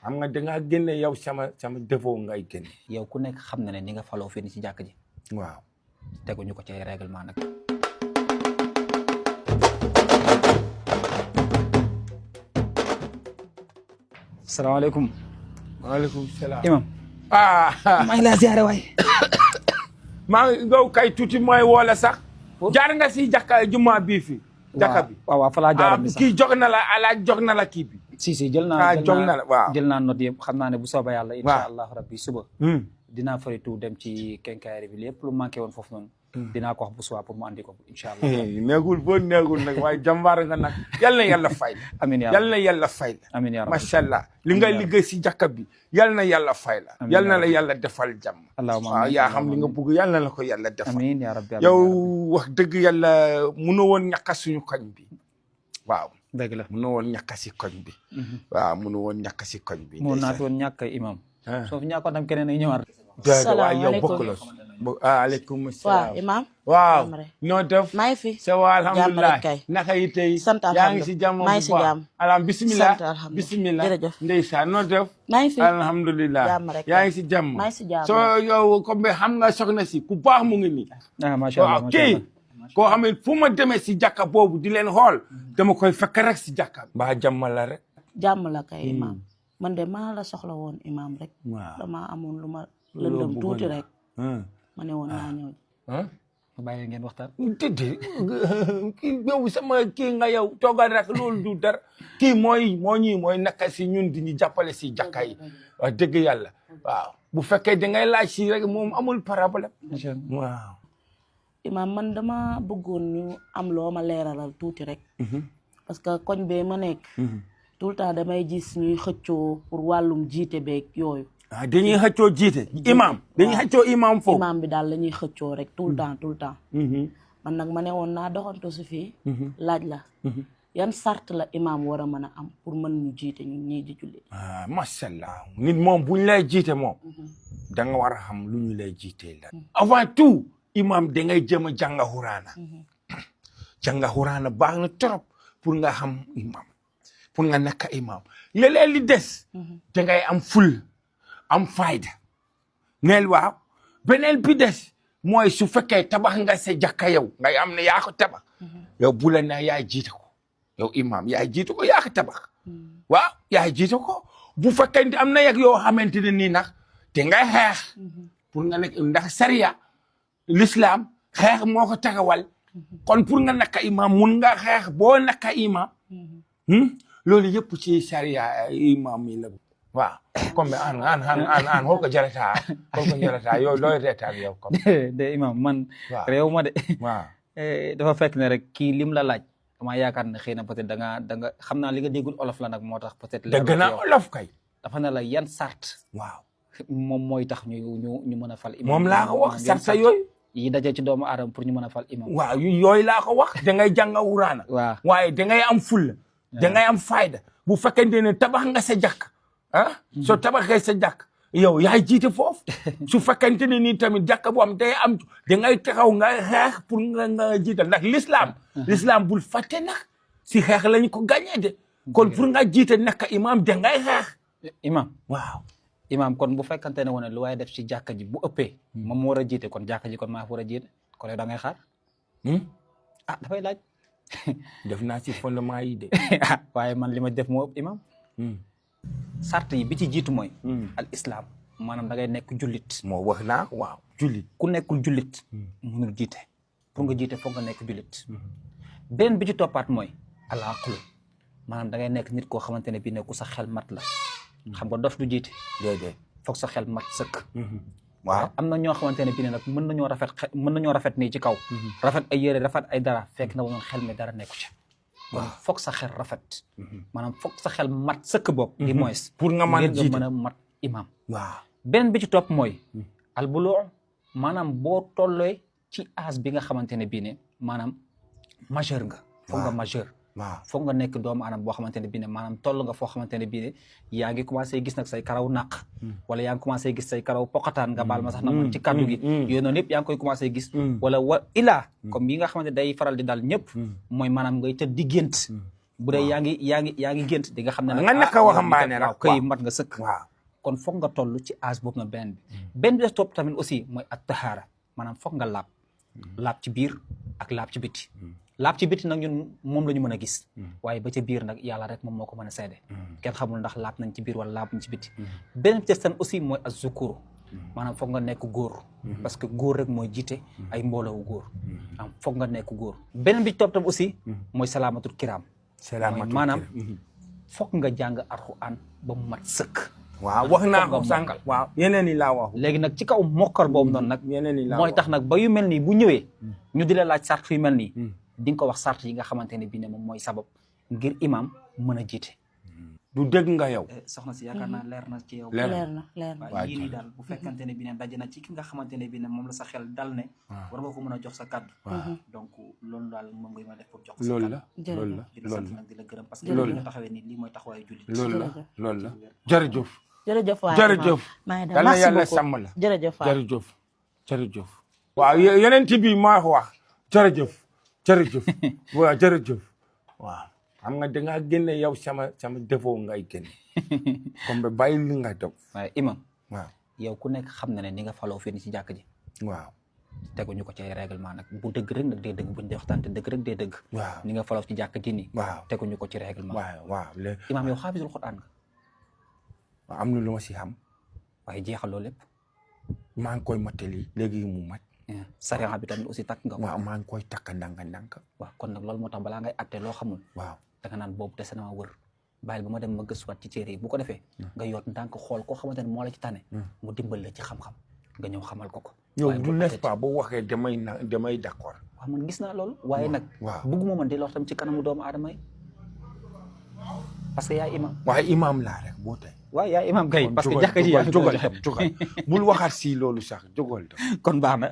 xam nga dangaa génne yow sama défaut ngay génne. yow ku nekk xam na ne ni nga faloo fii ni ci jàkk ji. waaw teguñu ko ci règlement nag. salaamaaleykum. waaleykum salaam. imam. maa ngi laa ziare waay. maa ngi yow kay tuuti mooy woola sax. jaar nga si jàkka juma bii fii. jàkka bi waaw fa laa jaaroon bi sax kii jox na la alaaj jox na la kii bi. si jël naa jox na la waaw jël naa note yëpp xam naa ne bu soobee yàlla. incha allahu rabbi suba. dinaa faritu dem ci kenkaayri bi lépp lu manqué woon foofu noonu. dinaa ko wax bu suba pour mu andi ko incha allah. neegul boo neegul nag waaye jàmbaar nga nag yal na yàlla fay la. amiin yaa yal na yàlla fay la. amiin yaa macha allah li nga liggéey si jàkka bi yal na yàlla fay la. yal na la yàlla defal jàmm. allahumma yaa xam li nga bëgg yal na la ko yàlla defal. amiin yaa rabbi yow wax dëgg yàlla mënoo woon ñàkk suñu koñ bi waaw. dëgg la mënoo woon ñàkk si koñ bi. waaw mënoo woon ñàkk si koñ bi. moo naat woon ñàkk imam. soo fi ñàkkoon tam keneen ay ñëwaat. salaamaaleykum yow bokk la. waaleykum salaam. waaw imam. waaw noo def. maa ngi fi. ça va alhamdulilah kay. naka yi tey. sant alhamdulilah yaa ngi si jàmm bu baax. maa ngi si jàmm. alhamdulilah bisimilah. sant alhamdulilah bisimilah. jërëjëf. ndeysaan noo def. maa ngi fi. alhamdulilah. jàmm rek yaa ngi si jàmm. maa ngi si jàmm. soo yow comme xam nga soxna si ku baax mu ngi nii. macha allah waaw kii. koo xam ne fu ma demee si jàkka boobu di leen xool. dama koy fekk rek si jàkka. mbaa jàmm la rek. jàmm la kay imam. man de maa la soxla woon imam rek. waaw dama amoon lu ma lëndëm tuuti rek. ma ne woon naa ñëw. ma bàyyi ngeen waxtaan. déedéet kii yow sama kii nga yow toogal rek loolu du dara kii mooy naka si ñun di ñu jàppale si jàkka yi wax dëgg yàlla waaw bu fekkee da ngay laaj si rek moom amul problème. waaw. imam man dama bëggoon ñu am loo ma leeralal tuuti rek. parce que koñ bee ma nekk. tout le temps damay gis ñuy xëccoo pour wàllum jiite beeg yooyu. dañuy xëccoo jiite. imam dañuy xëccoo imam foofu. imam bi daal la ñuy xëccoo rek tout le temps. man nag ma ne woon naa doxantu si fii. laaj la. yan sart la imam war a mën a am pour mën ñu jiite ñun ñii di julli. macha allah nit moom bu ñu lay jiite moom. da nga war a xam lu ñu lay jiitee la. avant tout imam da ngay jëm a jàng xuraana. jàng xuraana baax na trop pour nga xam imam pour nga nekk imam léeg-léeg li des. da ngay am ful. am fayda neel waaw beneen bi des mooy su fekkee tabax nga sa jàkka yow ngay am ne yaa ko tabax yow bu la ne yaay jiite ko yow imam yaay jiite ko yaa ko tabax waaw yaay jiite ko bu fekkee am na yeg yoo xamante ne nii nag te ngay xeex pour nga nekk ndax sariya l'islam xeex moo ko tagawal kon pour nga nekk imam mun nga xeex boo nekk imam loolu yëpp ci sariya imam yi la waaw comme an hoko jarata yow looy reetaan yow comme de imam man réew ma de waaw dafa fekk ne rek kii lim la laaj dama yaakaar ne xëy na peut-être da nga xam naa li nga déggul olof la nag moo tax peut-être dëgg na olof kay dafa ne la yan sart waaw moom mooy tax ñu mën a fal imam moom laa ko wax sarta yooyu yi daje ci doomu aadama pour ñu mën a fal imam waaw yooyu laa ko wax da ngay jàng wuraana waaw waaye da ngay am fulla da ngay am fayda bu fekkente ne tabax nga sa jàkk soo tabaxee sa jàkk yow yaay jiite foofu su fekkente ne nii tamit jàkk bu am day am da ngay taxaw nga xeex pour nga jiital ndax l'islam bul fàtte nag si xeex lañ ko gagné de kon pour nga jiite naka imam da ngay xeex imam waaw imam kon bu fekkante ne woon lu waaye def ci jàkka ji bu ëppee moom mu war a jiite kon jàkka ji kon maa fa war a jiite kon yow da ngay xaar dafay laaj def naa ci fondement yi de waaye man li ma def moo ëpp imam sart yi bi ci jiitu mooy al islam maanaam da ngay nekk jullit moo wax naa waaw jullit ku nekkul jullit mënul jiite pour nga jiite foog nga nekk jullit beneen bi ci toppaat mooy al aqlu maanaam da ngay nekk nit koo xamante ne bii ne ku sa xel mat la xam nga dof du jiite déedéet foog sa xel mat sëkk waaw am na ñoo xamante ne bii ne nag mën nañoo rafet nii ci kaw rafet ay yére rafet ay dara fekk na woon xel mi dara nekku ci kon foog sa xel rafet maanaam foog sa xel mat sëkk bopp di moins pour nga mën a jiite mën a mat imam waaw beneen bi ci topp mooy al buluu maanaam boo tollee ci âge bi nga xamante ne bii ne maanaam majeur nga foog nga majeur waaw foog nga nekk doomu aadama boo xamante ne bii ne maanaam toll nga foo xamante ne bii ne yaa ngi commencé gis nag say karaw naq wala yaa ngi commencé gis say karaw poqataan nga baal ma sax na man ci kàddu gi yooyu noonu yëpp yaa ngi koy commencé gis wala wa ilaa comme yi nga xamante day faral di daal ñëpp mooy maanaam ngay tëdd di gént bu dee yaa ngi gént di nga xam ne nag nga nekk waxambaane rek waaw këy mat nga sëkk waaw kon foog nga toll ci âge boobu na benn bi des topp tamit aussi mooy at tahaara maanaam foog nga laab ci biir ak laab ci biti laab ci biti nag ñun moom la ñu mën a gis waaye ba ca biir nag yàlla rek moom moo ko mën a seede kenn xamul ndax laab nañ ci biir wala laab nañ ci biti benn bi des tamit aussi mooy az zukuru maanaam foog nga nekk góor parce que góor rek mooy jiite ay mbooloo góor am foog nga nekk góor beneen bi topp tam aussi mooy salaamatul kiram mooy maanaam foog nga jàng alxuraan ba mu mat sëkk waaw wax naa ko sànq waaw yeneen yi laa wax léegi nag ci kaw mokkal boobu noonu nag yeneen yi laa mooy tax nag ba yu mel nii bu ñëwee ñu di la laaj sart yu mel nii di nga ko wax sart yi nga xamante ne bii ne moom mooy sabab ngir imam mën a jiite du dégg nga yow soxna si yaakaar naa leer na ci yow leer na waaw yii nii daal bu fekkante ne bi ne daje na ci ki nga xamante ne bi ne moom la sa xel dal ne war nga ko mën a jox sa kàddu donc loolu daal moom ngay mën a def pour jox ko sa kàddu loolu la di la sant nag di la gërëm parce que loolu li nga taxawee nii lii mooy taxawaayu jullit loolu la jërëjëf jërëjëf waay jërëjëf yal na yàlla sàmm la jërëjëf waay jërëjëf waaw yeneen bi maa ko wax jërëjëf waaw jërëjëf waaw xam nga dangaa génne yow sama défaut ngay génne comme ba bàyyi li nga def waaye imam waaw yow ku nekk xam na ne ni nga faloo fii ni ci jàkk ji waaw teguñu ko ci ay règlement nag bu dëgg rek nag dee dëgg buñ dee waxtaan te dëgg rek dee dëgg waaw ni nga faloo ci jàkk ji nii waaw teguñu ko ci règlement waaw imam yow xaafisul Qur'an nga waaw am na lu ma si xam waaye jeexal loolu lépp maa ngi koy mottali léegi mu mat sariya bi tamit aussi takk nga ko waaw maa ngi koy takk ndànk waaw kon nag loolu moo tax balaa ngay atte loo xamul waaw da nga naan boobu dese na ma wër bàyyil ba ma dem ma gëstuwaat ci téere yi bu ko defee nga yoot ndànk xool koo xamante ne moo la ci tane mu dimbal la ci xam-xam nga ñëw xamal ko yow du n'est-ce pas boo waxee damay d'accord waaw man gis naa loolu waaye nag waaw bëgguma man di la wax tam ci kanamu doomu aadama yi parce que yaay imam waaye imam laa rek boo tey waaw yaay imam kay parce que jàkka ji yaa jógal bul waxaat si loolu sax jógal kon baax na